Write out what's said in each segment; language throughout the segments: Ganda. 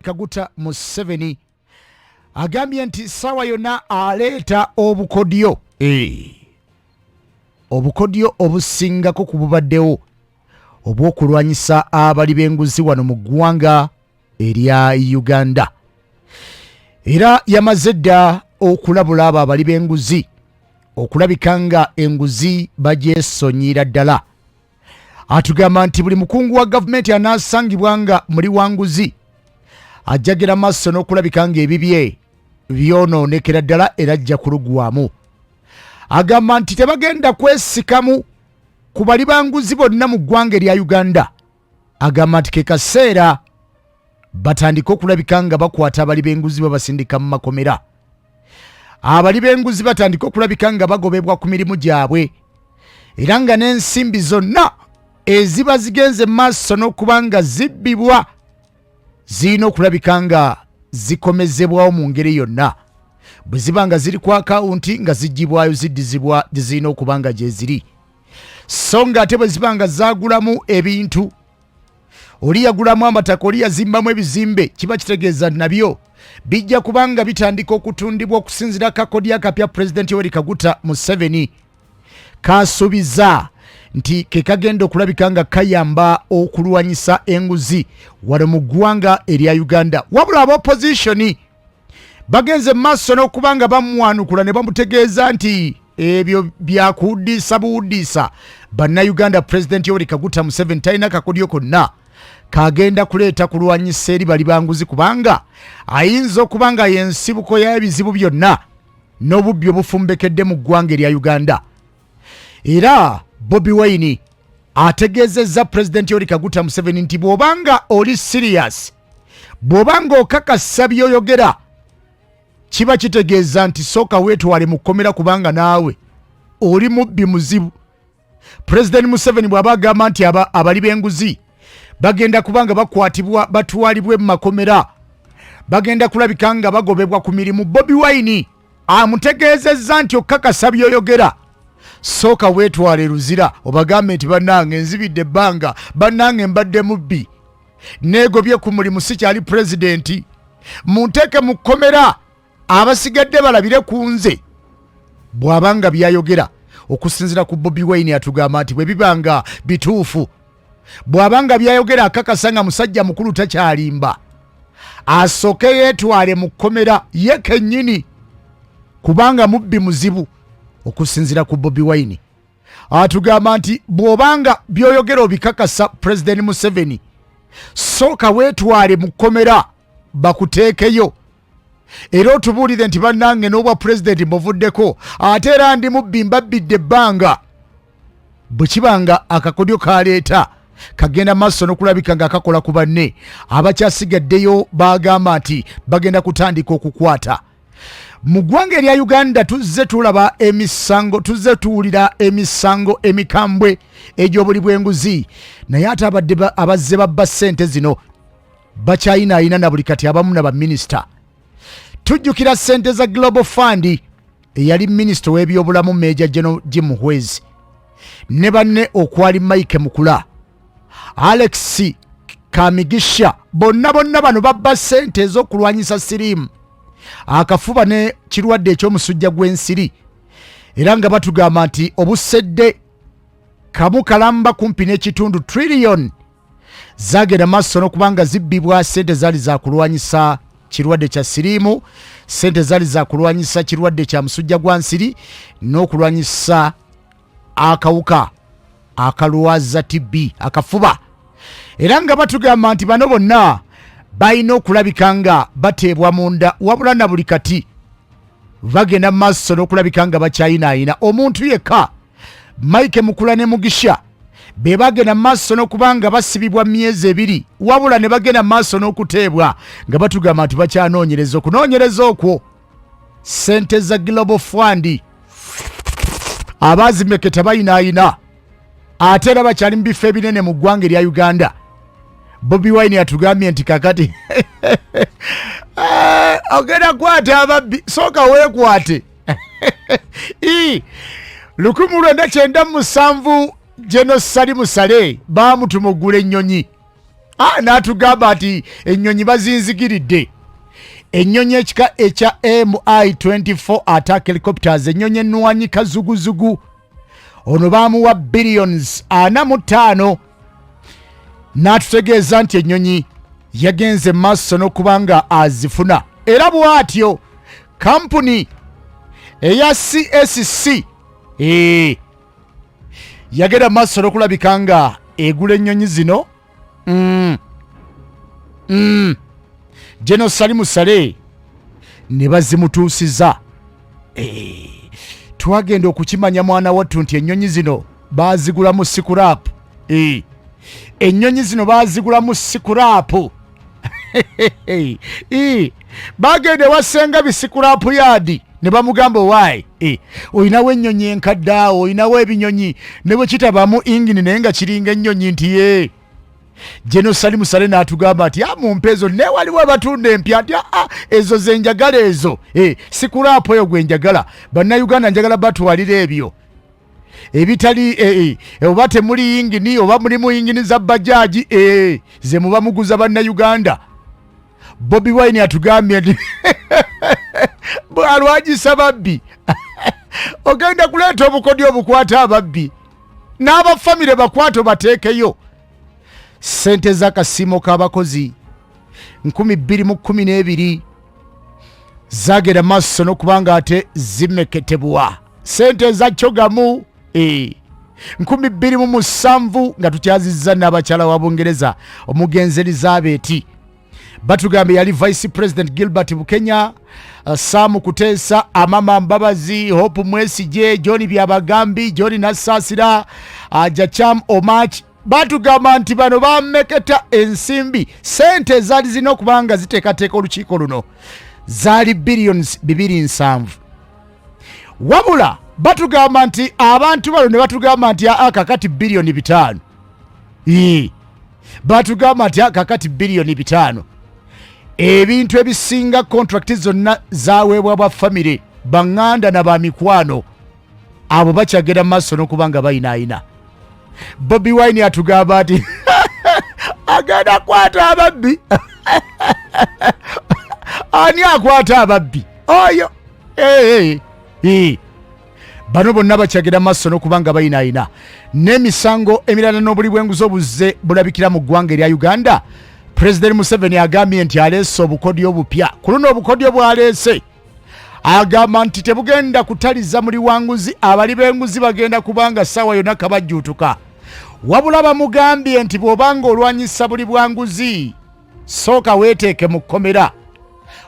Kaguta Museveni agambye nti ssaawa yonna aleeta obukodyo eh, obukodyo obusingako ku bubaddewo obw'okulwanyisa abali b'enguzi wano mu ggwanga erya Uganda. Era yamaze dda okulabula abo abali b'enguzi okulabika nga enguzi bagyesonyiira ddala. Atugamba nti buli mukungu wa gavumenti anaasangibwa nga muli wa nguzi ajjagira maaso n'okulabika ng'ebibye byonoonekera ddala era ajja kulugwamu. Agamba nti tebagenda kwesikamu ku bali ba nguzi bonna mu ggwanga erya Uganda. Agamba nti ke kaseera batandike okulabika nga bakwata abali b'enguzi babasindika mu makomera. Abali b'enguzi batandike okulabika nga bagobebwa ku mirimu gyabwe era nga n'ensimbi zonna eziba zigenze maaso n'okuba nga zibbibwa zirina okulabika nga zikomezebwawo mu ngeri yonna. Bwe ziba nga ziri ku akawunti nga ziggyibwayo ziddizibwa gye zirina okuba nga gyeziri, so nga ate bwe ziba nga zaagulamu ebintu, oli yagulamu amataka, oli yazimbamu ebizimbe, kiba kitegeeza nabyo bijja kubanga bitandika okutundibwa okusinziira kakodi akapya Pulezidenti Yoweri Kaguta Museveni kasuubiza nti ke kagenda okulabika nga kayamba okulwanyisa enguzi wano mu ggwanga erya Uganda. Wabula aba opozishoni bagenze mu maaso n'okuba nga bamwanukula ne bamutegeeza nti ebyo byakuwuddiisa buwuddiisa bannayuganda. Pulezidenti Yoweri Kaguta Museveni talina kakodyo konna kagenda kuleeta kulwanyisa eri bali banguzi, kubanga ayinza okuba nga yensibuko y'ebizibu byonna n'obubbi obufumbekedde mu ggwanga erya Uganda. Era Bobi Wine ategeezezza Pulezidenti Yoweri Kaguta Museveni nti bw'obanga oli siriyasi, bw'obanga okakasa by'oyogera, kiba kitegeeza nti sooka weetwale mu kkomera, kubanga naawe oli mubbi muzibu. Pulezidenti Museveni bw'aba agamba nti abali b'enguzi bagenda kuba nga bakwatibwa batwalibwe mu makomera, bagenda kulabika nga bagobebwa ku mirimu, Bobi Wine amutegeezezza nti okukakasa by'oyogera sooka weetwale Luzira obagambe nti bannange nzibidde ebbanga, bannange mbadde mubbi, neegobye ku mulimu, sikyali pulezidenti, munteeke mu kkomera abasigadde balabire ku nze. Bw'aba nga byayogera okusinziira ku Bobi Wine atugamba nti bwe biba nga bituufu, bw'aba nga byayogera akakasa nga musajja mukulu takyalimba, asooke yeetwale mu kkomera ye kennyini, kubanga mubbi muzibu. Okusinziira ku Bobi Wine atugamba nti bw'obanga by'oyogera obikakasa Pulezidenti Museveni, sooka weetwale mu kkomera bakuteekeyo era otubuulire nti bannange n'obwa pulezidenti mbuvuddeko, ate era ndi mubbi, mbabbidde ebbanga. Bwe kiba nga akakodyo kaleeta kagenda maaso n'okulabika nga kakola ku banne abakyasigaddeyo, bagamba nti bagenda kutandika okukwata. Mu ggwanga erya Uganda tuzze tulaba emisango, tuzze tuwulira emisango emikambwe egy'obuli bw'enguzi, naye ate abadde abazze babba ssente zino bakyayinaayina na buli kati, abamu na baminisita. Tujjukira ssente za Global Fund, eyali minisita ow'ebyobulamu Meja General Jim Muhwezi ne banne okwali Mike Mukula, Alex Kamigisha, bonna bonna bano babba ssente ez'okulwanyisa siriimu, akafuba ne kirwadde eky'omusujja gw'ensiri, era nga batugamba nti obusedde kamu kalamba kumpi n'ekitundu trillion zagenda maaso n'okuba nga zibbibwa. Ssente zaali zakulwanyisa kirwadde kya siriimu, ssente zaali zakulwanyisa kirwadde kya musujja gwa nsiri n'okulwanyisa akawuka akalwaza TB, akafuba, era nga batugamba nti bano bonna balina okulabika nga bateebwa munda. Wabula na buli kati bagenda mu maaso n'okulabika nga bakyayinaayina. Omuntu yekka Mike Mukula ne Mugisha be bagenda mu maaso n'okuba nga basibibwa myezi 2, wabula ne bagenda mu maaso n'okuteebwa nga batugamba nti bakyanoonyereza. Okunoonyereza okwo ssente za Global Fund abaazimeketa bayinaayina, ate era bakyali mu bifo ebinene mu ggwanga erya Uganda. Bobi Wine atugambye nti kakati ogenda kwata ababbi, sooka weekwate. 1997 General Salim Saleh baamutuma okugula ennyonyi. Ah, n'atugamba nti ennyonyi bazinzigiridde. Ennyonyi ekika ekya Mi-24 attack helicopters, ennyonyi ennwanyi kazuguzugu, ono baamuwa billions 45, n'atutegeeza nti ennyonyi yagenze maaso n'okuba nga azifuna. Era bw'atyo kampuni eya CSC yagenda maaso n'okulabika nga egula ennyonyi zino. General Salim Saleh ne bazimutuusiza. Twagenda okukimanya mwana wattu nti ennyonyi zino baazigula mu scrap. Ennyonyi zino baazigula mu scrap. Bagenda ewa Ssengabi scrap yard ne bamugamba, owaayi, olinawo ennyonyi enkadde awo, olinawo ebinyonyi ne bwe kitabamu ingini naye nga kiringa ennyonyi? Nti ye General Salim Saleh n'atugamba nti mumpe ezo, naye waliwo abatunda empya. Nti aa, ezo zenjagala ezo, scrap eyo gwe njagala. Bannayuganda njagala batwalira ebyo ebitali oba temuli yingini oba mulimu yingini za bajaji, ze muba muguza bannayuganda. Bobi Wine atugambye nti alwanyisa babbi, ogenda kuleeta obukodyo obukwata ababbi n'abafamire bakwate bateekeyo. Ssente z'akasiimo k'abakozi 2012 zagenda maaso n'okuba nga ate zimeketebwa. Ssente eza CHOGM 2007 nga tukyazizza n'abakyala wa Bungereza omugenzi Elizabeth. Batugambye yali Vice President Gilbert Bukenya, Sam Kuteesa, Amama Mbabazi, Hope Mwesige, John Byabagambi, John Nasasira, Jacham Omach. Batugamba nti bano bameketa ensimbi. Sente ezaali zirina okuba nga ziteekateeka olukiiko luno zaali billions 270, wabula batugamba nti abantu bano ne batugamba nti aa, kakati biliyoni 5. Ii. Batugamba nti kakati biliyoni 5. Ebintu ebisinga, contract zonna zaweebwa bwa famire, baŋŋanda na bamikwano. Abo bakyagenda mu maaso n'okuba nga bayinaayina. Bobi Wine atugamba nti agenda kwata ababbi. Ani akwata ababbi oyo? Hey, hey. Bano bonna bakyagenda mu maaso n'okuba nga bayinaayina n'emisango emirala n'obuli bw'enguzi obuzze bulabikira mu ggwanga erya Uganda. Pulezidenti Museveni agambye nti aleese obukodyo obupya. Ku luno obukodyo bw'aleese, agamba nti tebugenda kutaliza muli wanguzi. Abali b'enguzi bagenda kubanga ssaawa yonna kabajjuutuka. Wabula bamugambye nti bw'obanga olwanyisa buli bwanguzi, sooka weeteeke mu kkomera,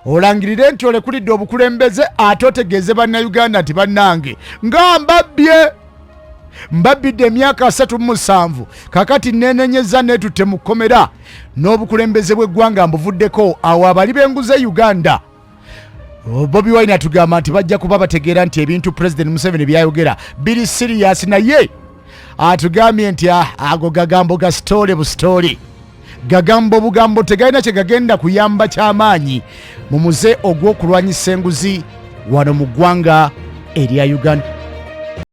olangirire nti olekulidde obukulembeze, ate otegeeze Bannayuganda nti bannange nga mbabbye, mbabbidde emyaka 37, kakati nenenyeza, neetutte mu kkomera n'obukulembeze bw'eggwanga mbuvuddeko. Awo abali b'enguzi e Uganda, Bobi Wine atugamba nti bajja kuba bategeera nti ebintu President Museveni byayogera biri serious. Naye atugambye nti ago gagambo ga story bu story, gagambo bugambo, tegalina kye gagenda kuyamba kyamaanyi mu muze ogw'okulwanyisa enguzi wano mu ggwanga erya Uganda.